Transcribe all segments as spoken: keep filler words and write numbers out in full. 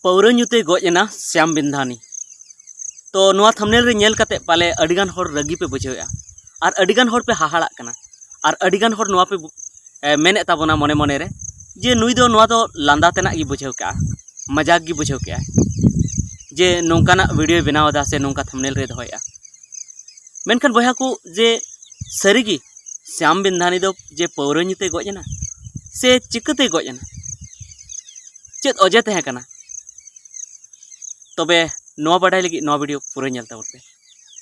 ᱯᱟᱹᱣᱨᱟᱹ ᱧᱩᱛᱮ ᱜᱚᱡ ᱮᱱᱟ ᱥᱭᱟᱢ ᱵᱤᱱᱫᱷᱟᱱᱤ᱾ ᱛᱚ ᱱᱚᱣᱟ ᱛᱷᱟᱢᱱᱮᱞ ᱨᱮ ᱧᱮᱞ ᱠᱟᱛᱮ ᱯᱟᱞᱮ ᱟᱹᱰᱤᱜᱟᱱ ᱦᱚᱲ ᱨᱟᱹᱜᱤ ᱯᱮ ᱵᱩᱡᱷᱟᱹᱣᱮᱫᱼᱟ ᱟᱨ ᱟᱹᱰᱤᱜᱟᱱ ᱦᱚᱲ ᱯᱮ ᱦᱟᱦᱟᱲᱟᱜ ᱠᱟᱱᱟ ᱟᱨ ᱟᱹᱰᱤᱜᱟᱱ ᱦᱚᱲ ᱱᱚᱣᱟ ᱯᱮ ᱵᱩ- ᱮ, ᱢᱮᱱᱮᱫ ᱛᱟᱵᱚᱱᱟ ᱢᱚᱱᱮ ᱢᱚᱱᱮ ᱨᱮ ᱡᱮ ᱱᱩᱭ ᱫᱚ ᱱᱚᱣᱟ ᱫᱚ ᱞᱟᱸᱫᱟ ᱛᱮᱱᱟᱜ ᱜᱮ ᱵᱩᱡᱷᱟᱹᱣ ᱠᱮᱜᱼᱟ, ᱢᱟᱡᱟᱠ ᱜᱮ ᱵᱩᱡᱷᱟᱹᱣ ᱠᱮᱜᱼᱟ ᱡᱮ ᱱᱚᱝᱠᱟᱱᱟᱜ ᱵᱷᱤᱰᱤᱭᱳᱭ ᱵᱮᱱᱟᱣ ᱮᱫᱟ ᱥᱮ ᱱᱚᱝᱠᱟ ᱛᱷᱟᱢᱱᱮᱞ ᱨᱮ ᱫᱚᱦᱚᱭᱮᱫᱼᱟ᱾ ᱢᱮᱱᱠᱷᱟᱱ ᱵᱚᱭᱦᱟ ᱠᱚ, ᱡᱮ ᱥᱟᱹᱨᱤᱜᱮ ᱥᱭᱟᱢ ᱵᱤᱱᱫᱷᱟᱱᱤ ᱫᱚ ᱡᱮ ᱯᱟᱹᱣᱨᱟᱹ ᱧᱩᱛᱮ ᱜᱚᱡ ᱮᱱᱟ ᱥᱮ ᱪᱤᱠᱟᱹᱛᱮᱭ ᱜᱚᱡ ᱮᱱᱟ, ᱪᱮᱫ ᱚᱡᱮ ᱛᱟᱦᱮᱸ ᱠᱟᱱᱟ? ᱛᱚᱵᱮ ᱱᱚᱣᱟ ᱵᱟᱰᱟᱭ ᱞᱟᱹᱜᱤᱫ ᱱᱚᱣᱟ ᱵᱷᱤᱰᱤᱭᱳ ᱯᱩᱨᱟᱹ ᱧᱮᱞ ᱛᱟᱵᱚᱱ ᱯᱮ᱾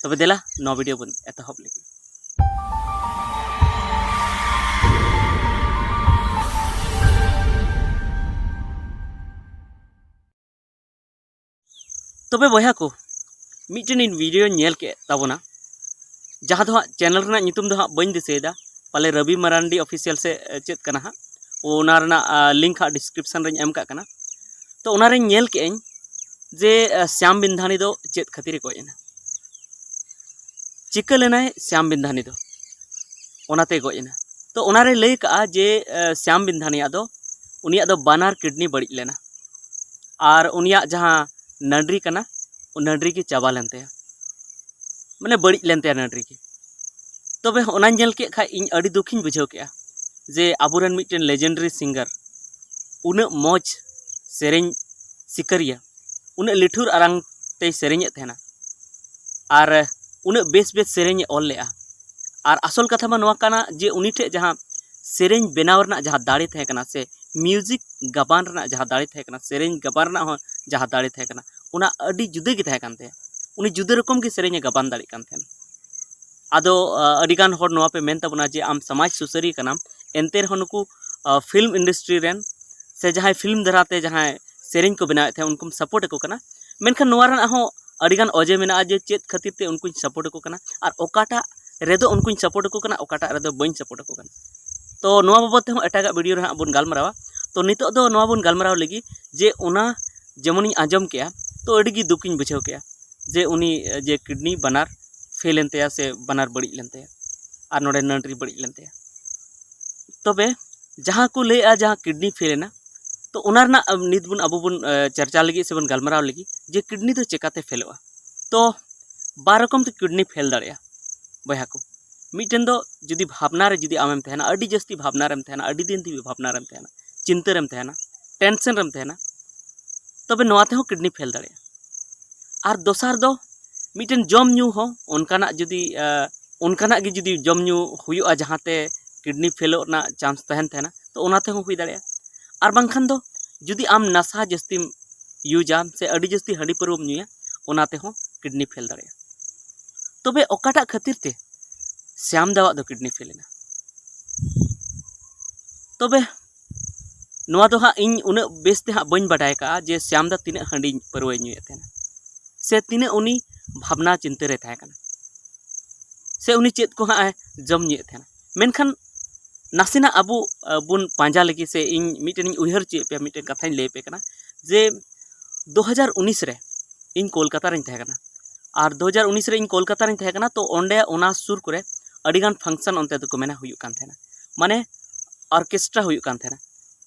ᱛᱚᱵᱮ ᱫᱮᱞᱟ ᱱᱚᱣᱟ ᱵᱷᱤᱰᱤᱭᱳ ᱵᱚᱱ ᱮᱛᱚᱦᱚᱵ ᱞᱮᱜᱮ᱾ ᱛᱚᱵᱮ ᱵᱚᱭᱦᱟ ᱠᱚ, ᱢᱤᱫᱴᱮᱱ ᱤᱧ ᱵᱷᱤᱰᱤᱭᱳᱧ ᱧᱮᱞ ᱠᱮᱫ ᱛᱟᱵᱚᱱᱟ, ᱡᱟᱦᱟᱸ ᱫᱚ ᱦᱟᱸᱜ ᱪᱮᱱᱮᱞ ᱨᱮᱱᱟᱜ ᱧᱩᱛᱩᱢ ᱫᱚ ᱦᱟᱸᱜ ᱵᱟᱹᱧ ᱫᱤᱥᱟᱹᱭᱮᱫᱟ, ᱯᱟᱞᱮ ᱨᱚᱵᱤ ᱢᱟᱨᱟᱱᱰᱤ ᱚᱯᱷᱤᱥᱤᱭᱟᱞ ᱥᱮ ᱪᱮᱫ ᱠᱟᱱᱟ ᱦᱟᱸᱜ, ᱚᱱᱟ ᱨᱮᱱᱟᱜ ᱞᱤᱝᱠ ᱦᱟᱸᱜ ᱰᱤᱥᱠᱨᱤᱯᱥᱚᱱ ᱨᱮᱧ ᱮᱢ ᱠᱟᱜ ᱠᱟᱱᱟ᱾ ᱛᱚ ᱚᱱᱟᱨᱮᱧ ᱧᱮᱞ ᱠᱮᱜᱼᱟᱹᱧ ᱡᱮ ᱥᱭᱟᱢ ᱵᱤᱱᱫᱷᱟᱱᱤ ᱫᱚ ᱪᱮᱫ ᱠᱷᱟᱹᱛᱤᱨᱮ ᱜᱚᱡ ᱮᱱᱟ, ᱪᱤᱠᱟᱹ ᱞᱮᱱᱟᱭ ᱥᱭᱟᱢ ᱵᱤᱱᱫᱷᱟᱱᱤ ᱫᱚ, ᱚᱱᱟᱛᱮᱭ ᱜᱚᱡ ᱮᱱᱟ᱾ ᱛᱚ ᱚᱱᱟᱨᱮ ᱞᱟᱹᱭ ᱠᱟᱜᱼᱟ ᱡᱮ ᱥᱭᱟᱢ ᱵᱤᱱᱫᱷᱟᱱᱤᱭᱟᱜ ᱫᱚ, ᱩᱱᱤᱭᱟᱜ ᱫᱚ ᱵᱟᱱᱟᱨ ᱠᱤᱰᱱᱤ ᱵᱟᱹᱲᱤᱡ ᱞᱮᱱᱟ ᱟᱨ ᱩᱱᱤᱭᱟᱜ ᱡᱟᱦᱟᱸ ᱱᱟᱹᱰᱨᱤ ᱠᱟᱱᱟ, ᱱᱟᱹᱰᱨᱤ ᱜᱮ ᱪᱟᱵᱟ ᱞᱮᱱ ᱛᱟᱭᱟ, ᱢᱟᱱᱮ ᱵᱟᱹᱲᱤᱡ ᱞᱮᱱ ᱛᱟᱭᱟ ᱱᱟᱹᱰᱨᱤ ᱜᱮ᱾ ᱛᱚᱵᱮ ᱚᱱᱟᱧ ᱧᱮᱞ ᱠᱮᱫ ᱠᱷᱟᱡ ᱤᱧ ᱟᱹᱰᱤ ᱫᱩᱠᱷᱤᱧ ᱵᱩᱡᱷᱟᱹᱣ ᱠᱮᱜᱼᱟ ᱡᱮ ᱟᱵᱚᱨᱮᱱ ᱢᱤᱫᱴᱮᱱ ᱞᱮᱡᱮᱱᱰᱟᱨᱤ ᱥᱤᱝᱜᱟᱨ ᱩᱱᱟᱹᱜ ᱢᱚᱡᱽ ᱥᱮᱨᱮᱧ ᱥᱤᱠᱟᱹᱨᱤᱭᱟᱹ, ᱩᱱᱟᱹᱜ ᱞᱤᱴᱷᱩᱨ ᱟᱲᱟᱝ ᱛᱮᱭ ᱥᱮᱨᱮᱧᱮᱫ ᱛᱟᱦᱮᱱᱟ ᱟᱨ ᱩᱱᱟᱹᱜ ᱵᱮᱥ ᱵᱮᱥ ᱥᱮᱨᱮᱧᱮ ᱚᱞ ᱞᱮᱜᱼᱟ᱾ ᱟᱨ ᱟᱥᱚᱞ ᱠᱟᱛᱷᱟ ᱢᱟ ᱱᱚᱣᱟ ᱠᱟᱱᱟ ᱡᱮ ᱩᱱᱤ ᱴᱷᱮᱡ ᱡᱟᱦᱟᱸ ᱥᱮᱨᱮᱧ ᱵᱮᱱᱟᱣ ᱨᱮᱱᱟᱜ ᱡᱟᱦᱟᱸ ᱫᱟᱲᱮ ᱛᱟᱦᱮᱸ ᱠᱟᱱᱟ ᱥᱮ ᱢᱤᱭᱩᱡᱤᱠ ᱜᱟᱵᱟᱱ ᱨᱮᱱᱟᱜ ᱡᱟᱦᱟᱸ ᱫᱟᱲᱮ ᱛᱟᱦᱮᱸ ᱠᱟᱱᱟ, ᱥᱮᱨᱮᱧ ᱜᱟᱵᱟᱱ ᱨᱮᱱᱟᱜ ᱦᱚᱸ ᱡᱟᱦᱟᱸ ᱫᱟᱲᱮ ᱛᱟᱦᱮᱸ ᱠᱟᱱᱟ, ᱚᱱᱟ ᱟᱹᱰᱤ ᱡᱩᱫᱟᱹ ᱜᱮ ᱛᱟᱦᱮᱸ ᱠᱟᱱ ᱛᱟᱭᱟ᱾ ᱩᱱᱤ ᱡᱩᱫᱟᱹ ᱨᱚᱠᱚᱢ ᱜᱮ ᱥᱮᱨᱮᱧᱮ ᱜᱟᱵᱟᱱ ᱫᱟᱲᱮᱭᱟᱜ ᱠᱟᱱ ᱛᱟᱦᱮᱱᱟ᱾ ᱟᱫᱚ ᱟᱹᱰᱤᱜᱟᱱ ᱦᱚᱲ ᱱᱚᱣᱟ ᱯᱮ ᱢᱮᱱ ᱛᱟᱵᱚᱱᱟ ᱡᱮ ᱟᱢ ᱥᱚᱢᱟᱡᱽ ᱥᱩᱥᱟᱹᱨᱤᱭᱟᱹ ᱠᱟᱱᱟᱢ, ᱮᱱᱛᱮ ᱨᱮᱦᱚᱸ ᱱᱩᱠᱩ ᱯᱷᱤᱞᱢ ᱤᱱᱰᱟᱥᱴᱨᱤ ᱨᱮᱱ ᱥᱮ ᱡᱟᱦᱟᱸᱭ ᱯᱷᱤᱞᱢ ᱫᱟᱨᱟᱛᱮ ᱡᱟᱦᱟᱸᱭ ᱥᱮᱨᱮᱧ ᱠᱚ ᱵᱮᱱᱟᱣᱮᱫ ᱛᱟᱦᱮᱸᱫ ᱩᱱᱠᱩᱢ ᱥᱟᱯᱳᱨᱴ ᱟᱠᱚ ᱠᱟᱱᱟ, ᱢᱮᱱᱠᱷᱟᱱ ᱱᱚᱣᱟ ᱨᱮᱱᱟᱜ ᱦᱚᱸ ᱟᱹᱰᱤᱜᱟᱱ ᱚᱡᱮ ᱢᱮᱱᱟᱜᱼᱟ ᱡᱮ ᱪᱮᱫ ᱠᱷᱟᱹᱛᱤᱨ ᱛᱮ ᱩᱱᱠᱩᱧ ᱥᱟᱯᱳᱨᱴ ᱟᱠᱚ ᱠᱟᱱᱟ ᱟᱨ ᱚᱠᱟᱴᱟᱜ ᱨᱮᱫᱚ ᱩᱱᱠᱩᱧ ᱥᱟᱯᱳᱨᱴ ᱟᱠᱚ ᱠᱟᱱᱟ, ᱚᱠᱟᱴᱟᱜ ᱨᱮᱫᱚ ᱵᱟᱹᱧ ᱥᱟᱯᱳᱨᱴ ᱟᱠᱚ ᱠᱟᱱᱟ᱾ ᱛᱚ ᱱᱚᱣᱟ ᱵᱟᱵᱚᱫ ᱛᱮᱦᱚᱸ ᱮᱴᱟᱜᱟᱜ ᱵᱷᱤᱰᱤᱭᱳ ᱨᱮ ᱦᱟᱸᱜ ᱵᱚᱱ ᱜᱟᱞᱢᱟᱨᱟᱣᱟ᱾ ᱛᱚ ᱱᱤᱛᱚᱜ ᱫᱚ ᱱᱚᱣᱟ ᱵᱚᱱ ᱜᱟᱞᱢᱟᱨᱟᱣ ᱞᱟᱹᱜᱤᱫ ᱡᱮ ᱚᱱᱟ ᱡᱮᱢᱚᱱᱤᱧ ᱟᱸᱡᱚᱢ ᱠᱮᱜᱼᱟ, ᱛᱚ ᱟᱹᱰᱤ ᱜᱮ ᱫᱩᱠᱤᱧ ᱵᱩᱡᱷᱟᱹᱣ ᱠᱮᱜᱼᱟ ᱡᱮ ᱩᱱᱤ ᱡᱮ ᱠᱤᱰᱱᱤ ᱵᱟᱱᱟᱨ ᱯᱷᱮᱞ ᱮᱱ ᱛᱟᱭᱟ ᱥᱮ ᱵᱟᱱᱟᱨ ᱵᱟᱹᱲᱤᱡ ᱞᱮᱱ ᱛᱟᱭᱟ ᱟᱨ ᱱᱚᱰᱮ ᱱᱟᱹᱰᱨᱤ ᱵᱟᱹᱲᱤᱡ ᱞᱮᱱ ᱛᱟᱭᱟ᱾ ᱛᱚᱵᱮ ᱡᱟᱦᱟᱸ ᱠᱚ ᱞᱟᱹᱭᱮᱜᱼᱟ ᱡᱟᱦᱟᱸ ᱠᱤᱰᱱᱤ ᱯᱷᱮᱞ ᱮᱱᱟ, ᱛᱚ ᱚᱱᱟ ᱨᱮᱱᱟᱜ ᱱᱤᱛ ᱵᱚᱱ ᱟᱵᱚ ᱵᱚᱱ ᱪᱟᱨᱪᱟ ᱞᱟᱹᱜᱤᱫ ᱥᱮ ᱵᱚᱱ ᱜᱟᱞᱢᱟᱨᱟᱣ ᱞᱟᱹᱜᱤᱫ ᱡᱮ ᱠᱤᱰᱱᱤ ᱫᱚ ᱪᱮᱠᱟᱛᱮ ᱯᱷᱮᱞᱚᱜᱼᱟ᱾ ᱛᱚ ᱵᱟᱨ ᱨᱚᱠᱚᱢ ᱛᱮ ᱠᱤᱰᱱᱤ ᱯᱷᱮᱞ ᱫᱟᱲᱮᱭᱟᱜᱼᱟ ᱵᱚᱭᱦᱟ ᱠᱚ᱾ ᱢᱤᱫᱴᱮᱱ ᱫᱚ ᱡᱩᱫᱤ ᱵᱷᱟᱵᱽᱱᱟ ᱨᱮ ᱡᱩᱫᱤ ᱟᱢᱮᱢ ᱛᱟᱦᱮᱱᱟ, ᱟᱹᱰᱤ ᱡᱟᱹᱥᱛᱤ ᱵᱷᱟᱵᱽᱱᱟ ᱨᱮᱢ ᱛᱟᱦᱮᱱᱟ, ᱟᱹᱰᱤ ᱫᱤᱱ ᱫᱷᱟᱹᱵᱤᱡ ᱵᱷᱟᱵᱽᱱᱟ ᱨᱮᱢ ᱛᱟᱦᱮᱱᱟ, ᱪᱤᱱᱛᱟᱹ ᱨᱮᱢ ᱛᱟᱦᱮᱱᱟ, ᱴᱮᱱᱥᱮᱱ ᱨᱮᱢ ᱛᱟᱦᱮᱱᱟ, ᱛᱚᱵᱮ ᱱᱚᱣᱟ ᱛᱮᱦᱚᱸ ᱠᱤᱰᱱᱤ ᱯᱷᱮᱞ ᱫᱟᱲᱮᱭᱟᱜᱼᱟ᱾ ᱟᱨ ᱫᱚᱥᱟᱨ ᱫᱚ ᱢᱤᱫᱴᱮᱱ ᱡᱚᱢ ᱧᱩ ᱦᱚᱸ ᱚᱱᱠᱟᱱᱟᱜ ᱡᱩᱫᱤ ᱚᱱᱠᱟᱱᱟᱜ ᱜᱮ ᱡᱩᱫᱤ ᱡᱚᱢ ᱧᱩ ᱦᱩᱭᱩᱜᱼᱟ ᱡᱟᱦᱟᱸᱛᱮ ᱠᱤᱰᱱᱤ ᱯᱷᱮᱞᱚᱜ ᱨᱮᱱᱟᱜ ᱪᱟᱱᱥ ᱛᱟᱦᱮᱱ ᱛᱟᱦᱮᱱᱟ, ᱛᱚ ᱚᱱᱟ ᱛᱮᱦᱚᱸ ᱦᱩᱭ ᱫᱟᱲᱮᱭᱟᱜᱼᱟ᱾ ᱟᱨ ᱵᱟᱝᱠᱷᱟᱱ ᱫᱚ ᱡᱩᱫᱤ ᱟᱢ ᱱᱟᱥᱟ ᱡᱟᱹᱥᱛᱤᱢ ᱤᱭᱩᱡᱟ ᱥᱮ ᱟᱹᱰᱤ ᱡᱟᱹᱥᱛᱤ ᱦᱟᱺᱰᱤ ᱯᱟᱹᱨᱣᱟᱹᱢ ᱧᱩᱭᱟ, ᱚᱱᱟ ᱛᱮᱦᱚᱸ ᱠᱤᱰᱱᱤ ᱯᱷᱮᱞ ᱫᱟᱲᱮᱭᱟᱜᱼᱟ᱾ ᱛᱚᱵᱮ ᱚᱠᱟᱴᱟᱜ ᱠᱷᱟᱹᱛᱤᱨ ᱛᱮ ᱥᱭᱟᱢ ᱫᱟᱣᱟᱜ ᱫᱚ ᱠᱤᱰᱱᱤ ᱯᱷᱮᱞ ᱮᱱᱟ? ᱛᱚᱵᱮ ᱱᱚᱣᱟ ᱫᱚ ᱦᱟᱸᱜ ᱤᱧ ᱩᱱᱟᱹᱜ ᱵᱮᱥ ᱛᱮ ᱦᱟᱸᱜ ᱵᱟᱹᱧ ᱵᱟᱰᱟᱭ ᱠᱟᱜᱼᱟ ᱡᱮ ᱥᱭᱟᱢ ᱫᱟ ᱛᱤᱱᱟᱹᱜ ᱦᱟᱺᱰᱤ ᱯᱟᱹᱨᱣᱟᱹᱭ ᱧᱩᱭᱮᱫ ᱛᱟᱦᱮᱱᱟ ᱥᱮ ᱛᱤᱱᱟᱹᱜ ᱩᱱᱤ ᱵᱷᱟᱵᱽᱱᱟ ᱪᱤᱱᱛᱟᱹ ᱨᱮ ᱛᱟᱦᱮᱸ ᱠᱟᱱᱟ ᱥᱮ ᱩᱱᱤ ᱪᱮᱫ ᱠᱚ ᱦᱟᱸᱜ ᱮ ᱡᱚᱢ ᱧᱩᱭᱮᱫ ᱛᱟᱦᱮᱱᱟ᱾ ᱢᱮᱱᱠᱷᱟᱱ ᱱᱟᱥᱮᱱᱟᱜ ᱟᱵᱚ ᱵᱚᱱ ᱯᱟᱸᱡᱟ ᱞᱟᱹᱜᱤᱫ ᱥᱮ ᱤᱧ ᱢᱤᱫᱴᱮᱱ ᱤᱧ ᱩᱭᱦᱟᱹᱨ ᱦᱚᱪᱚᱭᱮᱫ ᱯᱮᱭᱟ, ᱢᱤᱫᱴᱮᱱ ᱠᱟᱛᱷᱟᱧ ᱞᱟᱹᱭ ᱟᱯᱮ ᱠᱟᱱᱟ ᱡᱮ ᱫᱩ ᱦᱟᱡᱟᱨ ᱩᱱᱤᱥ ᱨᱮ ᱤᱧ ᱠᱳᱞᱠᱟᱛᱟ ᱨᱤᱧ ᱛᱟᱦᱮᱸ ᱠᱟᱱᱟ᱾ ᱟᱨ ᱫᱩ ᱦᱟᱡᱟᱨ ᱩᱱᱤᱥ ᱨᱮ ᱤᱧ ᱠᱳᱞᱠᱟᱛᱟ ᱨᱤᱧ ᱛᱟᱦᱮᱸ ᱠᱟᱱᱟ, ᱛᱚ ᱚᱸᱰᱮ ᱚᱱᱟ ᱥᱩᱨ ᱠᱚᱨᱮ ᱟᱹᱰᱤᱜᱟᱱ ᱯᱷᱟᱝᱥᱚᱱ ᱚᱱᱛᱮ ᱫᱚᱠᱚ ᱢᱮᱱᱟ ᱦᱩᱭᱩᱜ ᱠᱟᱱ ᱛᱟᱦᱮᱱᱟ, ᱢᱟᱱᱮ ᱚᱨᱠᱮᱥᱴᱨᱟ ᱦᱩᱭᱩᱜ ᱠᱟᱱ ᱛᱟᱦᱮᱱᱟ᱾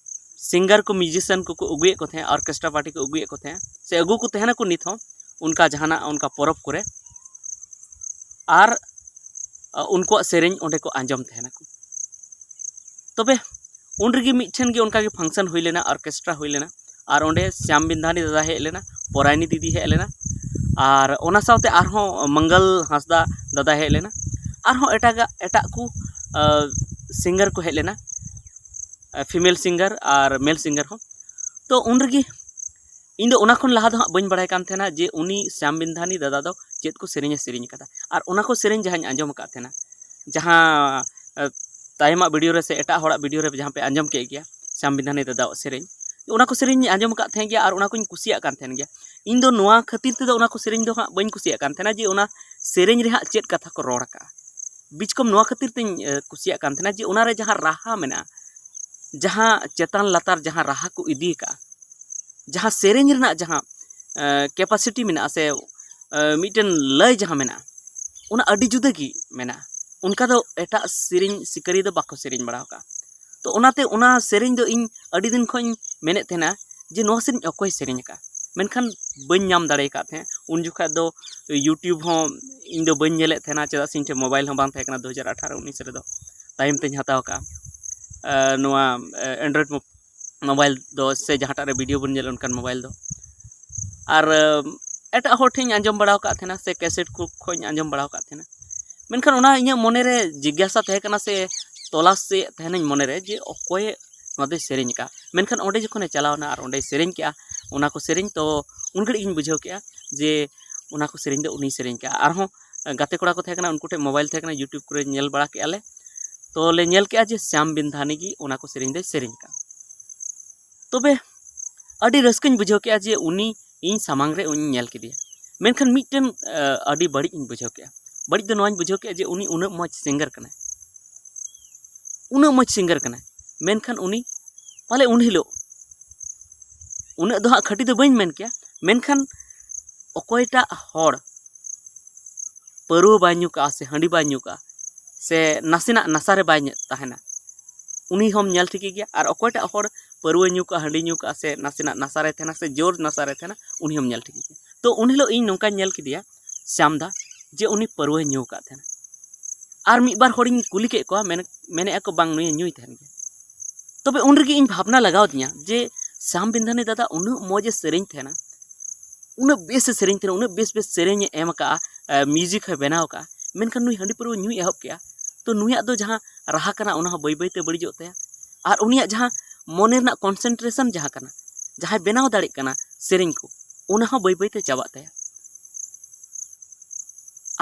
ᱥᱤᱝᱜᱟᱨ ᱠᱚ, ᱢᱤᱭᱩᱡᱤᱥᱤᱭᱟᱱ ᱠᱚᱠᱚ ᱟᱹᱜᱩᱭᱮᱫ ᱠᱚ ᱛᱟᱦᱮᱸᱫ, ᱚᱨᱠᱮᱥᱴᱨᱟ ᱯᱟᱨᱴᱤ ᱠᱚ ᱟᱹᱜᱩᱭᱮᱫ ᱠᱚ ᱛᱟᱦᱮᱸᱫ, ᱥᱮ ᱟᱹᱜᱩ ᱠᱚ ᱛᱟᱦᱮᱱᱟᱠᱚ ᱱᱤᱛ ᱦᱚᱸ᱾ ᱚᱱᱠᱟ ᱡᱟᱦᱟᱱᱟᱜ ᱚᱱᱠᱟ ᱯᱚᱨᱚᱵᱽ ᱠᱚᱨᱮ, ᱟᱨ ᱩᱱᱠᱩᱣᱟᱜ ᱥᱮᱨᱮᱧ ᱚᱸᱰᱮ ᱠᱚ ᱟᱸᱡᱚᱢ ᱛᱟᱦᱮᱱᱟᱠᱚ᱾ ᱛᱚᱵᱮ ᱩᱱ ᱨᱮᱜᱮ ᱢᱤᱫᱴᱷᱮᱱ ᱜᱮ ᱚᱱᱠᱟᱜᱮ ᱯᱷᱟᱝᱥᱚᱱ ᱦᱩᱭ ᱞᱮᱱᱟ, ᱚᱨᱠᱮᱥᱴᱨᱟ ᱦᱩᱭ ᱞᱮᱱᱟ, ᱟᱨ ᱚᱸᱰᱮ ᱥᱭᱟᱢ ᱵᱤᱱᱫᱷᱟᱱᱤ ᱫᱟᱫᱟ ᱦᱮᱡ ᱞᱮᱱᱟ, ᱯᱚᱨᱟᱭᱱᱤ ᱫᱤᱫᱤ ᱦᱮᱡ ᱞᱮᱱᱟ, ᱟᱨ ᱚᱱᱟ ᱥᱟᱶᱛᱮ ᱟᱨᱦᱚᱸ ᱢᱚᱝᱜᱚᱞ ᱦᱟᱸᱥᱫᱟ ᱫᱟᱫᱟ ᱦᱮᱡ ᱞᱮᱱᱟ, ᱟᱨᱦᱚᱸ ᱮᱴᱟᱜᱟᱜ ᱮᱴᱟᱜ ᱠᱚ ᱥᱤᱝᱜᱟᱨ ᱠᱚ ᱦᱮᱡ ᱞᱮᱱᱟ, ᱯᱷᱤᱢᱮᱞ ᱥᱤᱝᱜᱟᱨ ᱟᱨ ᱢᱮᱞ ᱥᱤᱝᱜᱟᱨ ᱦᱚᱸ᱾ ᱛᱚ ᱩᱱ ᱨᱮᱜᱮ ᱤᱧ ᱫᱚ ᱚᱱᱟ ᱠᱷᱚᱱ ᱞᱟᱦᱟ ᱫᱚ ᱦᱟᱸᱜ ᱵᱟᱹᱧ ᱵᱟᱲᱟᱭ ᱠᱟᱱ ᱛᱟᱦᱮᱱᱟ ᱡᱮ ᱩᱱᱤ ᱥᱭᱟᱢ ᱵᱤᱱᱫᱷᱟᱱᱤ ᱫᱟᱫᱟ ᱫᱚ ᱪᱮᱫ ᱠᱚ ᱥᱮᱨᱮᱧ ᱮ ᱥᱮᱨᱮᱧ ᱟᱠᱟᱫᱟ᱾ ᱟᱨ ᱚᱱᱟ ᱠᱚ ᱥᱮᱨᱮᱧ ᱡᱟᱦᱟᱸᱧ ᱟᱸᱡᱚᱢ ᱟᱠᱟᱫ ᱛᱟᱦᱮᱱᱟ, ᱡᱟᱦᱟᱸ ᱛᱟᱭᱚᱢᱟᱜ ᱵᱷᱤᱰᱤᱭᱳ ᱨᱮ ᱥᱮ ᱮᱴᱟᱜ ᱦᱚᱲᱟᱜ ᱵᱷᱤᱰᱤᱭᱳ ᱨᱮ ᱡᱟᱦᱟᱸ ᱯᱮ ᱟᱸᱡᱚᱢ ᱠᱮᱫ ᱜᱮᱭᱟ ᱥᱭᱟᱢ ᱵᱤᱱᱫᱷᱟᱱᱤ ᱫᱟᱫᱟᱣᱟᱜ ᱥᱮᱨᱮᱧ, ᱚᱱᱟ ᱠᱚ ᱥᱮᱨᱮᱧ ᱟᱸᱡᱚᱢ ᱟᱠᱟᱫ ᱛᱟᱦᱮᱸ ᱜᱮᱭᱟ ᱟᱨ ᱚᱱᱟ ᱠᱚᱧ ᱠᱩᱥᱤᱭᱟᱜ ᱠᱟᱱ ᱛᱟᱦᱮᱸ ᱜᱮᱭᱟ᱾ ᱤᱧ ᱫᱚ ᱱᱚᱣᱟ ᱠᱷᱟᱹᱛᱤᱨ ᱛᱮᱫᱚ ᱚᱱᱟ ᱠᱚ ᱥᱮᱨᱮᱧ ᱫᱚ ᱦᱟᱸᱜ ᱵᱟᱹᱧ ᱠᱩᱥᱤᱭᱟᱜ ᱠᱟᱱ ᱛᱟᱦᱮᱱᱟ ᱡᱮ ᱚᱱᱟ ᱥᱮᱨᱮᱧ ᱨᱮ ᱦᱟᱸᱜ ᱪᱮᱫ ᱠᱟᱛᱷᱟ ᱠᱚ ᱨᱚᱲ ᱟᱠᱟᱫᱼᱟ᱾ ᱵᱤᱪᱠᱚᱢ ᱱᱚᱣᱟ ᱠᱷᱟᱹᱛᱤᱨ ᱛᱮᱧ ᱠᱩᱥᱤᱭᱟᱜ ᱠᱟᱱ ᱛᱟᱦᱮᱱᱟ ᱡᱮ ᱚᱱᱟᱨᱮ ᱡᱟᱦᱟᱸ ᱨᱟᱦᱟ ᱢᱮᱱᱟᱜᱼᱟ, ᱡᱟᱦᱟᱸ ᱪᱮᱛᱟᱱ ᱞᱟᱛᱟᱨ ᱡᱟᱦᱟᱸ ᱨᱟᱦᱟ ᱠᱚ ᱤᱫᱤ ᱟᱠᱟᱫᱼᱟ, ᱡᱟᱦᱟᱸ ᱥᱮᱨᱮᱧ ᱨᱮᱱᱟᱜ ᱡᱟᱦᱟᱸ ᱠᱮᱯᱟᱥᱤᱴᱤ ᱢᱮᱱᱟᱜᱼᱟ ᱥᱮ ᱢᱤᱫᱴᱮᱱ ᱞᱟᱹᱭ ᱡᱟᱦᱟᱸ ᱢᱮᱱᱟᱜᱼᱟ, ᱚᱱᱟ ᱟᱹᱰᱤ ᱡᱩᱫᱟᱹ ᱜᱮ ᱢᱮᱱᱟᱜᱼᱟ᱾ ᱚᱱᱠᱟ ᱫᱚ ᱮᱴᱟᱜ ᱥᱮᱨᱮᱧ ᱥᱤᱠᱟᱹᱨᱤᱭᱟᱹ ᱫᱚ ᱵᱟᱠᱚ ᱥᱮᱨᱮᱧ ᱵᱟᱲᱟ ᱟᱠᱟᱫᱼᱟ᱾ ᱛᱚ ᱚᱱᱟᱛᱮ ᱚᱱᱟ ᱥᱮᱨᱮᱧ ᱫᱚ ᱤᱧ ᱟᱹᱰᱤ ᱫᱤᱱ ᱠᱷᱚᱱ ᱢᱮᱱᱮᱫ ᱛᱟᱦᱮᱱᱟ ᱡᱮ ᱱᱚᱣᱟ ᱥᱮᱨᱮᱧ ᱚᱠᱚᱭ ᱥᱮᱨᱮᱧ ᱟᱠᱟᱫᱼᱟ, ᱢᱮᱱᱠᱷᱟᱱ ᱵᱟᱹᱧ ᱧᱟᱢ ᱫᱟᱲᱮ ᱟᱠᱟᱫ ᱛᱟᱦᱮᱸᱫ᱾ ᱩᱱ ᱡᱚᱠᱷᱟᱡ ᱫᱚ YouTube ᱦᱚᱸ ᱤᱧ ᱫᱚ ᱵᱟᱹᱧ ᱧᱮᱞᱮᱫ ᱛᱟᱦᱮᱱᱟ, ᱪᱮᱫᱟᱜ ᱥᱮ ᱤᱧ ᱴᱷᱮᱱ ᱢᱳᱵᱟᱭᱤᱞ ᱦᱚᱸ ᱵᱟᱝ ᱛᱟᱦᱮᱸ ᱠᱟᱱᱟ ᱫᱩ ᱦᱟᱡᱟᱨ ᱟᱴᱷᱟᱨᱚ ᱩᱱᱤᱥ ᱨᱮᱫᱚ᱾ ᱛᱟᱭᱚᱢ ᱛᱮᱧ ᱦᱟᱛᱟᱣ ᱟᱠᱟᱫᱼᱟ ᱱᱚᱣᱟ Android ᱢᱳᱵᱟᱭᱤᱞ ᱫᱚ, ᱥᱮ ᱡᱟᱦᱟᱸᱴᱟᱜ ᱨᱮ ᱵᱷᱤᱰᱤᱭᱳ ᱵᱚᱱ ᱧᱮᱞ ᱚᱱᱠᱟᱱ ᱢᱳᱵᱟᱭᱤᱞ ᱫᱚ᱾ ᱟᱨ ᱮᱴᱟᱜ ᱦᱚᱲ ᱴᱷᱮᱱ ᱤᱧ ᱟᱸᱡᱚᱢ ᱵᱟᱲᱟ ᱟᱠᱟᱫ ᱛᱟᱦᱮᱱᱟ, ᱥᱮ ᱠᱮᱥᱮᱴ ᱠᱚ ᱠᱷᱚᱱ ᱤᱧ ᱟᱸᱡᱚᱢ ᱵᱟᱲᱟ ᱟᱠᱟᱫ ᱛᱟᱦᱮᱱᱟ᱾ ᱢᱮᱱᱠᱷᱟᱱ ᱚᱱᱟ ᱤᱧᱟᱹᱜ ᱢᱚᱱᱮᱨᱮ ᱡᱤᱜᱽᱜᱟᱥᱟ ᱛᱟᱦᱮᱸ ᱠᱟᱱᱟ, ᱥᱮ ᱛᱚᱞᱟᱥ ᱮᱫ ᱛᱟᱦᱮᱱᱟᱹᱧ ᱢᱚᱱᱮᱨᱮ, ᱡᱮ ᱚᱠᱚᱭ ᱱᱚᱣᱟ ᱫᱚᱭ ᱥᱮᱨᱮᱧ ᱟᱠᱟᱫᱼᱟ᱾ ᱢᱮᱱᱠᱷᱟᱱ ᱚᱸᱰᱮ ᱡᱚᱠᱷᱚᱱᱮ ᱪᱟᱞᱟᱣ ᱮᱱᱟ ᱟᱨ ᱚᱸᱰᱮᱭ ᱥᱮᱨᱮᱧ ᱠᱮᱜᱼᱟ ᱚᱱᱟ ᱠᱚ ᱥᱮᱨᱮᱧ, ᱛᱚ ᱩᱱ ᱜᱷᱟᱹᱲᱤᱡ ᱤᱧ ᱵᱩᱡᱷᱟᱹᱣ ᱠᱮᱜᱼᱟ ᱡᱮ ᱚᱱᱟ ᱠᱚ ᱥᱮᱨᱮᱧ ᱫᱚ ᱩᱱᱤᱭ ᱥᱮᱨᱮᱧ ᱠᱟᱜᱼᱟ᱾ ᱟᱨᱦᱚᱸ ᱜᱟᱛᱮ ᱠᱚᱲᱟ ᱠᱚ ᱛᱟᱦᱮᱸ ᱠᱟᱱᱟ, ᱩᱱᱠᱩ ᱴᱷᱮᱱ ᱢᱳᱵᱟᱭᱤᱞ ᱛᱟᱦᱮᱸ ᱠᱟᱱᱟ, YouTube ᱠᱚᱨᱮ ᱧᱮᱞ ᱵᱟᱲᱟ ᱠᱮᱜᱼᱟ ᱞᱮ᱾ ᱛᱚ ᱞᱮ ᱧᱮᱞ ᱠᱮᱜᱼᱟ ᱡᱮ ᱥᱭᱟᱢ ᱵᱤᱱᱫᱷᱟᱱᱤ ᱜᱮ ᱚᱱᱟ ᱠᱚ ᱥᱮᱨᱮᱧ ᱫᱚᱭ ᱥᱮᱨᱮᱧ ᱠᱟᱜᱼᱟ᱾ ᱛᱚᱵᱮ ᱟᱹᱰᱤ ᱨᱟᱹᱥᱠᱟᱹᱧ ᱵᱩᱡᱷᱟᱹᱣ ᱠᱮᱜᱼᱟ ᱡᱮ ᱩᱱᱤ ᱤᱧ ᱥᱟᱢᱟᱝ ᱨᱮ ᱩᱱᱤᱧ ᱧᱮᱞ ᱠᱮᱫᱮᱭᱟ᱾ ᱢᱮᱱᱠᱷᱟᱱ ᱢᱤᱫᱴᱮᱱ ᱟᱹᱰᱤ ᱵᱟᱹᱲᱤᱡ ᱤᱧ ᱵᱩᱡᱷᱟᱹᱣ ᱠᱮᱜᱼᱟ᱾ ᱵᱟᱹᱲᱤᱡ ᱫᱚ ᱱᱚᱣᱟᱧ ᱵᱩᱡᱷᱟᱹᱣ ᱠᱮᱜᱼᱟ ᱡᱮ ᱩᱱᱤ ᱩᱱᱟᱹᱜ ᱢᱚᱡᱽ ᱥᱤᱝᱜᱟᱨ ᱠᱟᱱᱟᱭ, ᱩᱱᱟᱹᱜ ᱢᱚᱡᱽ ᱥᱤᱝᱜᱟᱨ ᱠᱟᱱᱟᱭ, ᱢᱮᱱᱠᱷᱟᱱ ᱩᱱᱤ ᱯᱟᱞᱮ ᱩᱱ ᱦᱤᱞᱳᱜ, ᱩᱱᱟᱹᱜ ᱫᱚ ᱦᱟᱸᱜ ᱠᱷᱟᱹᱴᱤ ᱫᱚ ᱵᱟᱹᱧ ᱢᱮᱱ ᱠᱮᱭᱟ, ᱢᱮᱱᱠᱷᱟᱱ ᱚᱠᱚᱭᱴᱟᱜ ᱦᱚᱲ ᱯᱟᱹᱨᱣᱟᱹ ᱵᱟᱭ ᱧᱩ ᱠᱟᱜᱼᱟ ᱥᱮ ᱦᱟᱺᱰᱤ ᱵᱟᱭ ᱧᱩ ᱠᱟᱜᱼᱟ ᱥᱮ ᱱᱟᱥᱮᱱᱟᱜ ᱱᱟᱥᱟ ᱨᱮ ᱵᱟᱭ ᱧᱮ- ᱛᱟᱦᱮᱱᱟ, ᱩᱱᱤ ᱦᱚᱸᱢ ᱧᱮᱞ ᱴᱷᱤᱠᱮ ᱜᱮᱭᱟ᱾ ᱟᱨ ᱚᱠᱚᱭᱴᱟᱜ ᱦᱚᱲ ᱯᱟᱹᱨᱣᱟᱹ ᱧᱩ ᱠᱟᱜᱼᱟ, ᱦᱟᱺᱰᱤ ᱧᱩ ᱠᱟᱜᱼᱟ ᱥᱮ ᱱᱟᱥᱮᱱᱟᱜ ᱱᱟᱥᱟ ᱨᱮ ᱛᱟᱦᱮᱱᱟ ᱥᱮ ᱡᱳᱨ ᱱᱟᱥᱟ ᱨᱮ ᱛᱟᱦᱮᱱᱟ, ᱩᱱᱤ ᱦᱚᱸᱢ ᱧᱮᱞ ᱴᱷᱤᱠᱮ ᱜᱮᱭᱟ᱾ ᱛᱚ ᱩᱱ ᱦᱤᱞᱳᱜ ᱤᱧ ᱱᱚᱝᱠᱟᱧ ᱧᱮᱞ ᱠᱮᱫᱮᱭᱟ ᱥᱭᱟᱢ ᱫᱟ, ᱡᱮ ᱩᱱᱤ ᱯᱟᱹᱨᱣᱟᱹᱭ ᱧᱩ ᱟᱠᱟᱫ ᱛᱟᱦᱮᱱᱟ᱾ ᱟᱨ ᱢᱤᱫ ᱵᱟᱨ ᱦᱚᱲᱤᱧ ᱠᱩᱞᱤ ᱠᱮᱫ ᱠᱚᱣᱟ, ᱢᱮᱱ ᱢᱮᱱᱮᱫᱼᱟ ᱠᱚ ᱵᱟᱝ ᱱᱩᱭᱮ ᱧᱩᱭ ᱛᱟᱦᱮᱱ ᱜᱮᱭᱟ᱾ ᱛᱚᱵᱮ ᱩᱱ ᱨᱮᱜᱮ ᱤᱧ ᱵᱷᱟᱵᱽᱱᱟ ᱞᱟᱜᱟᱣ ᱫᱤᱧᱟ ᱡᱮ ᱥᱭᱟᱢ ᱵᱤᱱᱫᱷᱟᱱᱤ ᱫᱟᱫᱟ ᱩᱱᱟᱹᱜ ᱢᱚᱡᱽ ᱮ ᱥᱮᱨᱮᱧ ᱛᱟᱦᱮᱱᱟ, ᱩᱱᱟᱹᱜ ᱵᱮᱥ ᱮ ᱥᱮᱨᱮᱧ ᱛᱟᱦᱮᱱᱟ, ᱩᱱᱟᱹᱜ ᱵᱮᱥ ᱵᱮᱥ ᱥᱮᱨᱮᱧ ᱮ ᱮᱢ ᱟᱠᱟᱫᱼᱟ, ᱢᱤᱭᱩᱡᱤᱠ ᱦᱚᱸᱭ ᱵᱮᱱᱟᱣ ᱟᱠᱟᱫᱼᱟ, ᱢᱮᱱᱠᱷᱟᱱ ᱱᱩᱭ ᱦᱟᱺᱰᱤ ᱯᱟᱹᱨᱣᱟᱹ ᱧᱩᱭ ᱮᱦᱚᱵ ᱠᱮᱜᱼᱟ᱾ ᱛᱚ ᱱᱩᱭᱟᱜ ᱫᱚ ᱡᱟᱦᱟᱸ ᱨᱟᱦᱟ ᱠᱟᱱᱟ ᱚᱱᱟ ᱦᱚᱸ ᱵᱟᱹᱭ ᱵᱟᱹᱭᱛᱮ ᱵᱟᱹᱲᱤᱡᱚᱜ ᱛᱟᱭᱟ, ᱟᱨ ᱩᱱᱤᱭᱟᱜ ᱡᱟᱦᱟᱸ ᱢᱚᱱᱮ ᱨᱮᱱᱟᱜ ᱠᱚᱱᱥᱮᱱᱴᱨᱮᱥᱚᱱ ᱡᱟᱦᱟᱸ ᱠᱟᱱᱟ, ᱡᱟᱦᱟᱸᱭ ᱵᱮᱱᱟᱣ ᱫᱟᱲᱮᱜ ᱠᱟᱱᱟ ᱥᱮᱨᱮᱧ ᱠᱚ, ᱚᱱᱟ ᱦᱚᱸ ᱵᱟᱹᱭ ᱵᱟᱹᱭᱛᱮ ᱪᱟᱵᱟᱜ ᱛᱟᱭᱟ᱾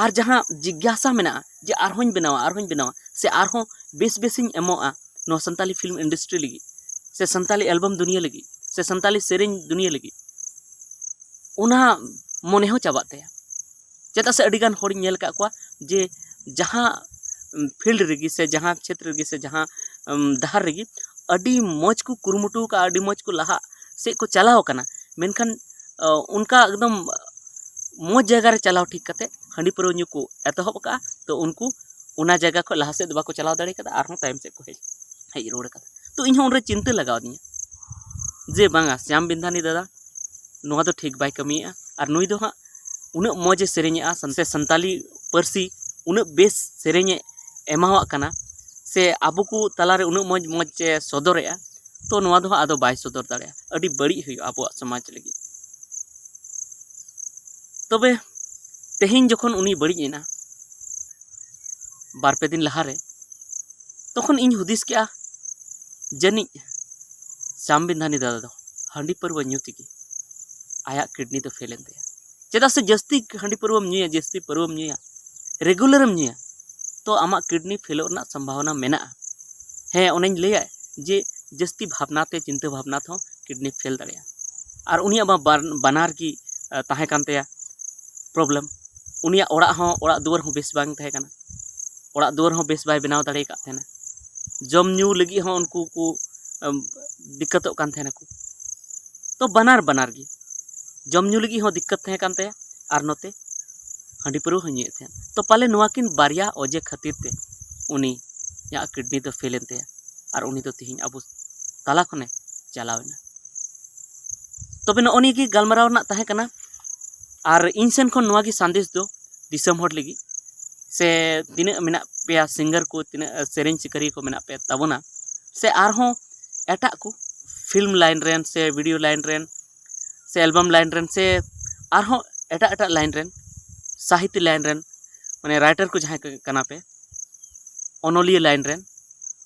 ᱟᱨ ᱡᱟᱦᱟᱸ ᱡᱤᱜᱽᱜᱟᱥᱟ ᱢᱮᱱᱟᱜᱼᱟ ᱡᱮ ᱟᱨᱦᱚᱸᱧ ᱵᱮᱱᱟᱣᱟ, ᱟᱨᱦᱚᱸᱧ ᱵᱮᱱᱟᱣᱟ, ᱥᱮ ᱟᱨᱦᱚᱸ ᱵᱮᱥ ᱵᱮᱥᱤᱧ ᱮᱢᱚᱜᱼᱟ ᱱᱚᱣᱟ ᱥᱟᱱᱛᱟᱞᱤ ᱯᱷᱤᱞᱢ ᱤᱱᱰᱟᱥᱴᱨᱤ ᱞᱟᱹᱜᱤᱫ, ᱥᱮ ᱥᱟᱱᱛᱟᱞᱤ ᱮᱞᱵᱟᱢ ᱫᱩᱱᱤᱭᱟᱹ ᱞᱟᱹᱜᱤᱫ, ᱥᱮ ᱥᱟᱱᱛᱟᱞᱤ ᱥᱮᱨᱮᱧ ᱫᱩᱱᱤᱭᱟᱹ ᱞᱟᱹᱜᱤᱫ, ᱚᱱᱟ ᱢᱚᱱᱮ ᱦᱚᱸ ᱪᱟᱵᱟᱜ ᱛᱟᱭᱟ᱾ ᱪᱮᱫᱟᱜ ᱥᱮ ᱟᱹᱰᱤᱜᱟᱱ ᱦᱚᱲᱤᱧ ᱧᱮᱞ ᱟᱠᱟᱫ ᱠᱚᱣᱟ ᱡᱮ ᱡᱟᱦᱟᱸ ᱯᱷᱤᱞᱰ ᱨᱮᱜᱮ ᱥᱮ ᱡᱟᱦᱟᱸ ᱪᱷᱮᱛᱨᱚ ᱨᱮᱜᱮ ᱥᱮ ᱡᱟᱦᱟᱸ ᱰᱟᱦᱟᱨ ᱨᱮᱜᱮ ᱟᱹᱰᱤ ᱢᱚᱡᱽ ᱠᱚ ᱠᱩᱨᱩᱢᱩᱴᱩ ᱟᱠᱟᱫᱼᱟ, ᱟᱹᱰᱤ ᱢᱚᱡᱽ ᱠᱚ ᱞᱟᱦᱟᱜ ᱥᱮᱫ ᱠᱚ ᱪᱟᱞᱟᱣ ᱟᱠᱟᱱᱟ, ᱢᱮᱱᱠᱷᱟᱱ ᱚᱱᱠᱟ ᱮᱠᱫᱚᱢ ᱢᱚᱡᱽ ᱡᱟᱭᱜᱟ ᱨᱮ ᱪᱟᱞᱟᱣ ᱴᱷᱤᱠ ᱠᱟᱛᱮ ᱦᱟᱺᱰᱤ ᱯᱟᱹᱨᱣᱟᱹ ᱧᱩ ᱠᱚ ᱮᱛᱚᱦᱚᱵ ᱟᱠᱟᱫᱼᱟ᱾ ᱛᱚ ᱩᱱᱠᱩ ᱚᱱᱟ ᱡᱟᱭᱜᱟ ᱠᱷᱚᱱ ᱞᱟᱦᱟ ᱥᱮᱫ ᱫᱚ ᱵᱟᱠᱚ ᱪᱟᱞᱟᱣ ᱫᱟᱲᱮ ᱠᱟᱫᱟ, ᱟᱨᱦᱚᱸ ᱛᱟᱭᱚᱢ ᱥᱮᱫ ᱠᱚ ᱦᱮᱡ ᱦᱮᱡ ᱨᱩᱣᱟᱹᱲ ᱠᱟᱫᱟ᱾ ᱛᱚ ᱤᱧᱦᱚᱸ ᱩᱱᱨᱮ ᱪᱤᱱᱛᱟᱹ ᱞᱟᱜᱟᱣ ᱫᱤᱧᱟ᱾ ᱡᱮ ᱵᱟᱝᱟ, ᱥᱭᱟᱢ ᱵᱤᱱᱫᱷᱟᱱᱤ ᱫᱟᱫᱟ ᱱᱚᱣᱟ ᱫᱚ ᱴᱷᱤᱠ ᱵᱟᱭ ᱠᱟᱹᱢᱤᱭᱮᱫᱼᱟ, ᱟᱨ ᱱᱩᱭ ᱫᱚ ᱦᱟᱸᱜ ᱩᱱᱟᱹᱜ ᱢᱚᱡᱽ ᱮ ᱥᱮᱨᱮᱧᱮᱜᱼᱟ, ᱥᱟᱱ-, ᱥᱮ ᱥᱟᱱᱛᱟᱞᱤ ᱯᱟᱹᱨᱥᱤ ᱩᱱᱟᱹᱜ ᱵᱮᱥ ᱥᱮᱨᱮᱧᱮ ᱮᱢᱟᱣᱟᱜ ᱠᱟᱱᱟ, ᱥᱮ ᱟᱵᱚ ᱠᱚ ᱛᱟᱞᱟᱨᱮ ᱩᱱᱟᱹᱜ ᱢᱚᱡᱽ ᱢᱚᱡᱽ ᱮ ᱥᱚᱫᱚᱨᱮᱜᱼᱟ, ᱛᱚ ᱱᱚᱣᱟ ᱫᱚ ᱦᱟᱸᱜ ᱟᱫᱚ ᱵᱟᱭ ᱥᱚᱫᱚᱨ ᱫᱟᱲᱮᱭᱟᱜᱼᱟ, ᱟᱹᱰᱤ ᱵᱟᱹᱲᱤᱡ ᱦᱩᱭᱩᱜᱼᱟ ᱟᱵᱚᱣᱟᱜ ᱥᱚᱢᱟᱡᱽ ᱞᱟᱹᱜᱤᱫ᱾ ᱛᱚᱵᱮ ᱛᱮᱦᱮᱧ ᱡᱚᱠᱷᱚᱱ ᱩᱱᱤ ᱵᱟᱹᱲᱤᱡ ᱮᱱᱟ ᱵᱟᱨ ᱯᱮ ᱫᱤᱱ ᱞᱟᱦᱟᱨᱮ, ᱛᱚᱠᱷᱚᱱ ᱤᱧ ᱦᱩᱫᱤᱥ ᱠᱮᱜᱼᱟ, ᱡᱟᱹᱱᱤᱡ ᱥᱭᱟᱢ ᱵᱤᱱᱫᱷᱟᱱᱤ ᱫᱟᱫᱟ ᱫᱚ ᱦᱟᱺᱰᱤ ᱯᱟᱹᱨᱣᱟᱹ ᱧᱩ ᱛᱮᱜᱮ ᱟᱭᱟᱜ ᱠᱤᱰᱱᱤ ᱫᱚ ᱯᱷᱮᱞ ᱮᱱ ᱛᱟᱭᱟ᱾ ᱪᱮᱫᱟᱜ ᱥᱮ ᱡᱟᱹᱥᱛᱤ ᱦᱟᱺᱰᱤ ᱯᱟᱹᱨᱣᱟᱹᱢ ᱧᱩᱭᱟ, ᱡᱟᱹᱥᱛᱤ ᱯᱟᱹᱨᱣᱟᱹᱢ ᱧᱩᱭᱟ, ᱨᱮᱜᱩᱞᱟᱨᱮᱢ ᱧᱩᱭᱟ, ᱛᱚ ᱟᱢᱟᱜ ᱠᱤᱰᱱᱤ ᱯᱷᱮᱞᱚᱜ ᱨᱮᱱᱟᱜ ᱥᱚᱢᱵᱷᱟᱵᱚᱱᱟ ᱢᱮᱱᱟᱜᱼᱟ᱾ ᱦᱮᱸ, ᱚᱱᱮᱧ ᱞᱟᱹᱭᱟ ᱡᱮ ᱡᱟᱹᱥᱛᱤ ᱵᱷᱟᱵᱽᱱᱟ ᱛᱮ, ᱪᱤᱱᱛᱟᱹ ᱵᱷᱟᱵᱽᱱᱟ ᱛᱮᱦᱚᱸ ᱠᱤᱰᱱᱤ ᱯᱷᱮᱞ ᱫᱟᱲᱮᱭᱟᱜᱼᱟ᱾ ᱟᱨ ᱩᱱᱤᱭᱟᱜ ᱢᱟ ᱵᱟᱨ-, ᱵᱟᱱᱟᱨ ᱜᱮ ᱟᱸ, ᱛᱟᱦᱮᱸ ᱠᱟᱱ ᱛᱟᱭᱟ ᱯᱨᱚᱵᱞᱮᱢ᱾ ᱩᱱᱤᱭᱟᱜ ᱚᱲᱟᱜ ᱦᱚᱸ, ᱚᱲᱟᱜ ᱫᱩᱣᱟᱹᱨ ᱦᱚᱸ ᱵᱮᱥ ᱵᱟᱝ ᱛᱟᱦᱮᱸ ᱠᱟᱱᱟ, ᱚᱲᱟᱜ ᱫᱩᱣᱟᱹᱨ ᱦᱚᱸ ᱵᱮᱥ ᱵᱟᱭ ᱵᱮᱱᱟᱣ ᱫᱟᱲᱮ ᱟᱠᱟᱫ ᱛᱟᱦᱮᱱᱟ, ᱡᱚᱢ ᱧᱩ ᱞᱟᱹᱜᱤᱫ ᱦᱚᱸ ᱩᱱᱠᱩ ᱠᱚ ᱟᱸ, ᱫᱤᱠᱠᱟᱛᱚᱜ ᱠᱟᱱ ᱛᱟᱦᱮᱱᱟᱠᱚ᱾ ᱛᱚ ᱵᱟᱱᱟᱨ ᱵᱟᱱᱟᱨ ᱜᱮ, ᱡᱚᱢ ᱧᱩ ᱞᱟᱹᱜᱤᱫ ᱦᱚᱸ ᱫᱤᱠᱠᱟᱛ ᱛᱟᱦᱮᱸ ᱠᱟᱱ ᱛᱟᱭᱟ ᱟᱨ ᱱᱚᱛᱮ ᱦᱟᱺᱰᱤ ᱯᱟᱹᱨᱣᱟᱹ ᱦᱚᱸ ᱧᱩᱭᱮᱫ ᱛᱟᱦᱮᱸᱫ᱾ ᱛᱚ ᱯᱟᱞᱮ ᱱᱚᱣᱟ ᱠᱤᱱ ᱵᱟᱨᱭᱟ ᱚᱡᱮ ᱠᱷᱟᱹᱛᱤᱨ ᱛᱮ ᱩᱱᱤᱭᱟᱜ ᱠᱤᱰᱱᱤ ᱫᱚ ᱯᱷᱮᱞ ᱮᱱ ᱛᱟᱭᱟ ᱟᱨ ᱩᱱᱤ ᱫᱚ ᱛᱮᱦᱮᱧ ᱟᱵᱚ ᱛᱟᱞᱟ ᱠᱷᱚᱱᱮ ᱪᱟᱞᱟᱣ ᱮᱱᱟ᱾ ᱛᱚᱵᱮ ᱱᱚᱜᱼᱚ ᱱᱤᱭᱟᱹ ᱜᱮ ᱜᱟᱞᱢᱟᱨᱟᱣ ᱨᱮᱱᱟᱜ ᱛᱟᱦᱮᱸ ᱠᱟᱱᱟ᱾ ᱟᱨ ᱤᱧ ᱥᱮᱱ ᱠᱷᱚᱱ ᱱᱚᱣᱟ ᱜᱮ ᱥᱟᱸᱫᱮᱥ ᱫᱚ ᱫᱤᱥᱚᱢ ᱦᱚᱲ ᱞᱟᱹᱜᱤᱫ, ᱥᱮ ᱛᱤᱱᱟᱹᱜ ᱢᱮᱱᱟᱜ ᱯᱮᱭᱟ ᱥᱤᱝᱜᱟᱨ ᱠᱚ, ᱛᱤᱱᱟᱹᱜ ᱥᱮᱨᱮᱧ ᱥᱤᱠᱟᱹᱨᱤᱭᱟᱹ ᱠᱚ ᱢᱮᱱᱟᱜ ᱯᱮᱭᱟ ᱛᱟᱵᱚᱱᱟ, ᱥᱮ ᱟᱨᱦᱚᱸ ᱮᱴᱟᱜ ᱠᱚ ᱯᱷᱤᱞᱢ ᱞᱟᱭᱤᱱ ᱨᱮᱱ, ᱥᱮ ᱵᱷᱤᱰᱤᱭᱳ ᱞᱟᱭᱤᱱ ᱨᱮᱱ, ᱥᱮ ᱮᱞᱵᱟᱢ ᱞᱟᱭᱤᱱ ᱨᱮᱱ, ᱥᱮ ᱟᱨᱦᱚᱸ ᱮᱴᱟᱜ ᱮᱴᱟᱜ ᱞᱟᱭᱤᱱ ᱨᱮᱱ, ᱥᱟᱦᱤᱛᱭᱚ ᱞᱟᱭᱤᱱ ᱨᱮᱱ, ᱢᱟᱱᱮ ᱨᱟᱭᱴᱟᱨ ᱠᱚ ᱡᱟᱦᱟᱸᱭ ᱠᱚ ᱠᱟᱱᱟ ᱯᱮ, ᱚᱱᱚᱞᱤᱭᱟᱹ ᱞᱟᱭᱤᱱ ᱨᱮᱱ,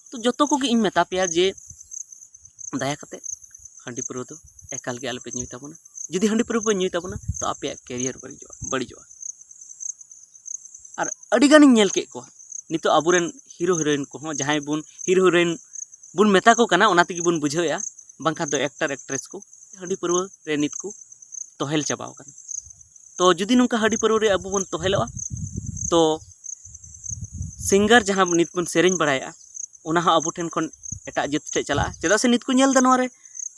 ᱛᱚ ᱡᱚᱛᱚ ᱠᱚᱜᱮ ᱤᱧ ᱢᱮᱛᱟ ᱯᱮᱭᱟ ᱡᱮ ᱫᱟᱭᱟ ᱠᱟᱛᱮ ᱦᱟᱺᱰᱤ ᱯᱟᱹᱨᱣᱟᱹ ᱫᱚ ᱮᱠᱟᱞ ᱜᱮ ᱟᱞᱚᱯᱮ ᱧᱩᱭ ᱛᱟᱵᱚᱱᱟ᱾ ᱡᱩᱫᱤ ᱦᱟᱺᱰᱤ ᱯᱟᱹᱨᱣᱟᱹ ᱯᱮ ᱧᱩᱭ ᱛᱟᱵᱚᱱᱟ, ᱛᱚ ᱟᱯᱮᱭᱟᱜ ᱠᱮᱨᱤᱭᱟᱨ ᱵᱟᱹᱲᱤᱡᱚᱜᱼᱟ, ᱵᱟᱹᱲᱤᱡᱚᱜᱼᱟ᱾ ᱟᱨ ᱟᱹᱰᱤ ᱜᱟᱱᱤᱧ ᱧᱮᱞ ᱠᱮᱫ ᱠᱚᱣᱟ, ᱱᱤᱛᱚᱜ ᱟᱵᱚᱨᱮᱱ ᱦᱤᱨᱳ ᱦᱤᱨᱳᱭᱤᱱ ᱠᱚᱦᱚᱸ, ᱡᱟᱦᱟᱸᱭ ᱵᱚᱱ ᱦᱤᱨᱳ ᱦᱤᱨᱳᱭᱤᱱ ᱵᱚᱱ ᱢᱮᱛᱟ ᱠᱚ ᱠᱟᱱᱟ, ᱚᱱᱟ ᱛᱮᱜᱮ ᱵᱚᱱ ᱵᱩᱡᱷᱟᱹᱣᱮᱫᱼᱟ, ᱵᱟᱝᱠᱷᱟᱱ ᱫᱚ ᱮᱠᱴᱟᱨ ᱮᱠᱴᱨᱮᱥ ᱠᱚ ᱦᱟᱺᱰᱤ ᱯᱟᱹᱨᱣᱟᱹ ᱨᱮ ᱱᱤᱛ ᱠᱚ ᱛᱚᱦᱮᱞ ᱪᱟᱵᱟᱣ ᱠᱟᱱᱟ᱾ ᱛᱚ ᱡᱩᱫᱤ ᱱᱚᱝᱠᱟ ᱦᱟᱺᱰᱤ ᱯᱟᱹᱨᱣᱟᱹ ᱨᱮ ᱟᱵᱚ ᱵᱚᱱ ᱛᱚᱦᱮᱞᱚᱜᱼᱟ, ᱛᱚ ᱥᱤᱝᱜᱟᱨ ᱡᱟᱦᱟᱸ ᱱᱤᱛ ᱵᱚᱱ ᱥᱮᱨᱮᱧ ᱵᱟᱲᱟᱭᱮᱫᱼᱟ, ᱚᱱᱟ ᱦᱚᱸ ᱟᱵᱚ ᱴᱷᱮᱱ ᱠᱷᱚᱱ ᱮᱴᱟᱜ ᱡᱟᱹᱛ ᱴᱷᱮᱱ ᱪᱟᱞᱟᱜᱼᱟ᱾ ᱪᱮᱫᱟᱜ ᱥᱮ ᱱᱤᱛ ᱠᱚ ᱧᱮᱞ ᱮᱫᱟ ᱱᱚᱣᱟ ᱨᱮ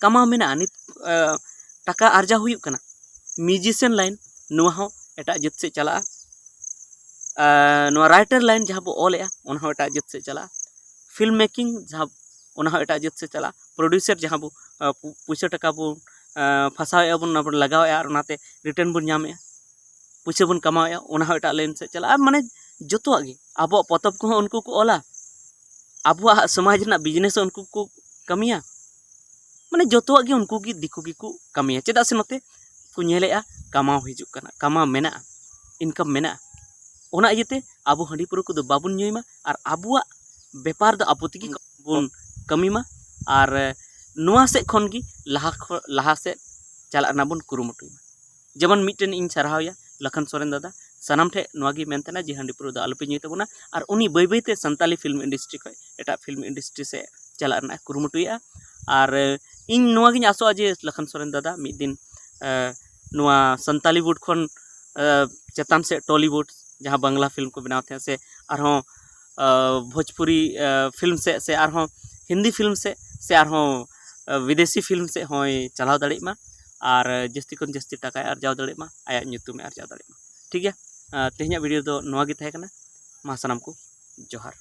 ᱠᱟᱢᱟᱣ ᱢᱮᱱᱟᱜᱼᱟ, ᱱᱤᱛ ᱟᱸ, ᱴᱟᱠᱟ ᱟᱨᱡᱟᱣ ᱦᱩᱭᱩᱜ ᱠᱟᱱᱟ᱾ ᱢᱤᱣᱡᱤᱥᱤᱭᱟᱱ ᱞᱟᱭᱤᱱ, ᱱᱚᱣᱟ ᱦᱚᱸ ᱮᱴᱟᱜ ᱡᱟᱹᱛ ᱥᱮᱫ ᱪᱟᱞᱟᱜᱼᱟ᱾ ᱟᱨ ᱱᱚᱣᱟ ᱨᱟᱭᱴᱟᱨ ᱞᱟᱭᱤᱱ ᱡᱟᱦᱟᱸ ᱵᱚ ᱚᱞᱮᱜᱼᱟ, ᱚᱱᱟ ᱦᱚᱸ ᱮᱴᱟᱜ ᱡᱟᱹᱛ ᱥᱮᱫ ᱪᱟᱞᱟᱜᱼᱟ᱾ ᱯᱷᱤᱞᱢ ᱢᱮᱠᱤᱝ ᱡᱟᱦᱟᱸ, ᱚᱱᱟ ᱦᱚᱸ ᱮᱴᱟᱜ ᱡᱟᱹᱛ ᱥᱮᱫ ᱪᱟᱞᱟᱜᱼᱟ᱾ ᱯᱨᱚᱰᱭᱩᱥᱟᱨ ᱡᱟᱦᱟᱸ ᱵᱚ ᱟᱸ, ᱯᱩ-, ᱯᱩᱭᱥᱟᱹ ᱴᱟᱠᱟ ᱵᱚᱱ, ᱟᱸ, ᱯᱷᱟᱥᱟᱣᱮᱫᱼᱟ ᱵᱚᱱ, ᱚᱱᱟ ᱵᱚᱱ ᱞᱟᱜᱟᱣᱮᱫᱼᱟ ᱟᱨ ᱚᱱᱟᱛᱮ return ᱵᱚᱱ ᱧᱟᱢᱮᱫᱼᱟ, ᱯᱩᱭᱥᱟᱹ ᱵᱚᱱ ᱠᱟᱢᱟᱣᱮᱫᱼᱟ, ᱚᱱᱟ ᱦᱚᱸ ᱮᱴᱟᱜ line ᱥᱮᱫ ᱪᱟᱞᱟᱜᱼᱟ᱾ ᱢᱟᱱᱮ ᱡᱚᱛᱚᱣᱟᱜ ᱜᱮ, ᱟᱵᱚᱣᱟᱜ ᱯᱚᱛᱚᱵ ᱠᱚᱦᱚᱸ ᱩᱱᱠᱩ ᱠᱚ ᱚᱞᱟ, ᱟᱵᱚᱣᱟᱜ ᱥᱚᱢᱟᱡᱽ ᱨᱮᱱᱟᱜ business ᱦᱚᱸ ᱩᱱᱠᱩ ᱠᱚ ᱠᱟᱹᱢᱤᱭᱟ᱾ ᱢᱟᱱᱮ ᱡᱚᱛᱚᱣᱟᱜ ᱜᱮ ᱩᱱᱠᱩ ᱜᱮ, ᱫᱤᱠᱩ ᱜᱮᱠᱚ ᱠᱟᱹᱢᱤᱭᱟ᱾ ᱪᱮᱫᱟᱜ ᱥᱮ ᱱᱚᱛᱮ ᱠᱚ ᱧᱮᱞᱮᱫᱼᱟ, ᱠᱟᱢᱟᱣ ᱦᱤᱡᱩᱜ ᱠᱟᱱᱟ, ᱠᱟᱢᱟᱣ ᱢᱮᱱᱟᱜᱼᱟ, income ᱢᱮᱱᱟᱜᱼᱟ᱾ ᱚᱱᱟ ᱤᱭᱟᱹᱛᱮ ᱟᱵᱚ ᱦᱟᱺᱰᱤ ᱯᱟᱹᱣᱨᱟᱹ ᱠᱚᱫᱚ ᱵᱟᱵᱚᱱ ᱧᱩᱭ ᱢᱟ ᱟᱨ ᱟᱵᱚᱣᱟᱜ ᱵᱮᱯᱟᱨ ᱫᱚ ᱟᱵᱚ ᱛᱮᱜᱮ ᱵᱚᱱ ᱠᱟᱹᱢᱤ ᱢᱟ᱾ ᱟᱨ ᱱᱚᱣᱟ ᱥᱮᱫ ᱠᱷᱚᱱ ᱜᱮ ᱞᱟᱦᱟ ᱠᱷᱚ-, ᱞᱟᱦᱟ ᱥᱮᱫ ᱪᱟᱞᱟᱜ ᱨᱮᱱᱟᱜ ᱵᱚᱱ ᱠᱩᱨᱩᱢᱩᱴᱩᱭ ᱢᱟ᱾ ᱡᱮᱢᱚᱱ ᱢᱤᱫᱴᱮᱱ ᱤᱧ ᱥᱟᱨᱦᱟᱣᱮᱭᱟ ᱞᱚᱠᱷᱚᱱ ᱥᱚᱨᱮᱱ ᱫᱟᱫᱟ, ᱥᱟᱱᱟᱢ ᱴᱷᱮᱱ ᱱᱚᱣᱟ ᱜᱮ ᱢᱮᱱ ᱛᱟᱦᱮᱱᱟ ᱡᱮ ᱦᱟᱺᱰᱤ ᱯᱟᱹᱣᱨᱟᱹ ᱫᱚ ᱟᱞᱚᱯᱮ ᱧᱩᱭ ᱛᱟᱵᱚᱱᱟ᱾ ᱟᱨ ᱩᱱᱤ ᱵᱟᱹᱭ ᱵᱟᱹᱭ ᱛᱮ ᱥᱟᱱᱛᱟᱞᱤ film industry ᱠᱷᱚᱱ ᱮᱴᱟᱜ film industry ᱥᱮᱫ ᱪᱟᱞᱟᱜ ᱨᱮᱱᱟᱜ ᱮ ᱠᱩᱨᱩᱢᱩᱴᱩᱭᱮᱫᱼᱟ᱾ ᱟᱨ ᱤᱧ ᱱᱚᱣᱟ ᱜᱤᱧ ᱟᱥᱚᱜᱼᱟ ᱡᱮ ᱞᱚᱠᱷᱚᱱ ᱥᱚᱨᱮᱱ ᱫᱟᱫᱟ ᱢᱤᱫ ᱫᱤᱱ, ᱮ, ᱱᱚᱣᱟ ᱥᱟᱱᱛᱟᱞᱤ ᱣᱩᱰ ᱠᱷᱚᱱ, ᱮ, ᱪᱮᱛᱟᱱ ᱥᱮᱫ ᱴᱚᱞᱤᱣᱩᱰ, ᱡᱟᱦᱟᱸ ᱵᱟᱝᱞᱟ film ᱠᱚ ᱵᱮᱱᱟᱣ ᱛᱟᱦᱮᱸᱫ, ᱥᱮ ᱟᱨᱦᱚᱸ, ᱮ, ᱵᱷᱳᱡᱽᱯᱩᱨᱤ, ᱮ, film ᱥᱮᱫ, ᱥᱮ ᱟᱨᱦᱚᱸ ᱦᱤᱱᱫᱤ film ᱥᱮᱫ, ᱥᱮ ᱟᱨᱦᱚᱸ, ᱮ, ᱵᱤᱫᱮᱥᱤ film ᱥᱮᱫ ᱦᱚᱸᱭ ᱪᱟᱞᱟᱣ ᱫᱟᱲᱮᱭᱟᱜ ᱢᱟ ᱟᱨ ᱡᱟᱹᱥᱛᱤ ᱠᱷᱚᱱ ᱡᱟᱹᱥᱛᱤ ᱴᱟᱠᱟᱭ ᱟᱨᱡᱟᱣ ᱫᱟᱲᱮᱭᱟᱜ ᱢᱟ, ᱟᱭᱟᱜ ᱧᱩᱛᱩᱢᱮ ᱟᱨᱡᱟᱣ ᱫᱟᱲᱮᱭᱟᱜ ᱢᱟ᱾ ᱴᱷᱤᱠ ᱜᱮᱭᱟ, ᱮ, ᱛᱮᱦᱮᱧᱟᱜ video ᱫᱚ ᱱᱚᱣᱟ ᱜᱮ ᱛᱟᱦᱮᱸ ᱠᱟᱱᱟ᱾ ᱢᱟ ᱥᱟᱱᱟᱢ ᱠᱚ ᱡᱚᱦᱟᱨ᱾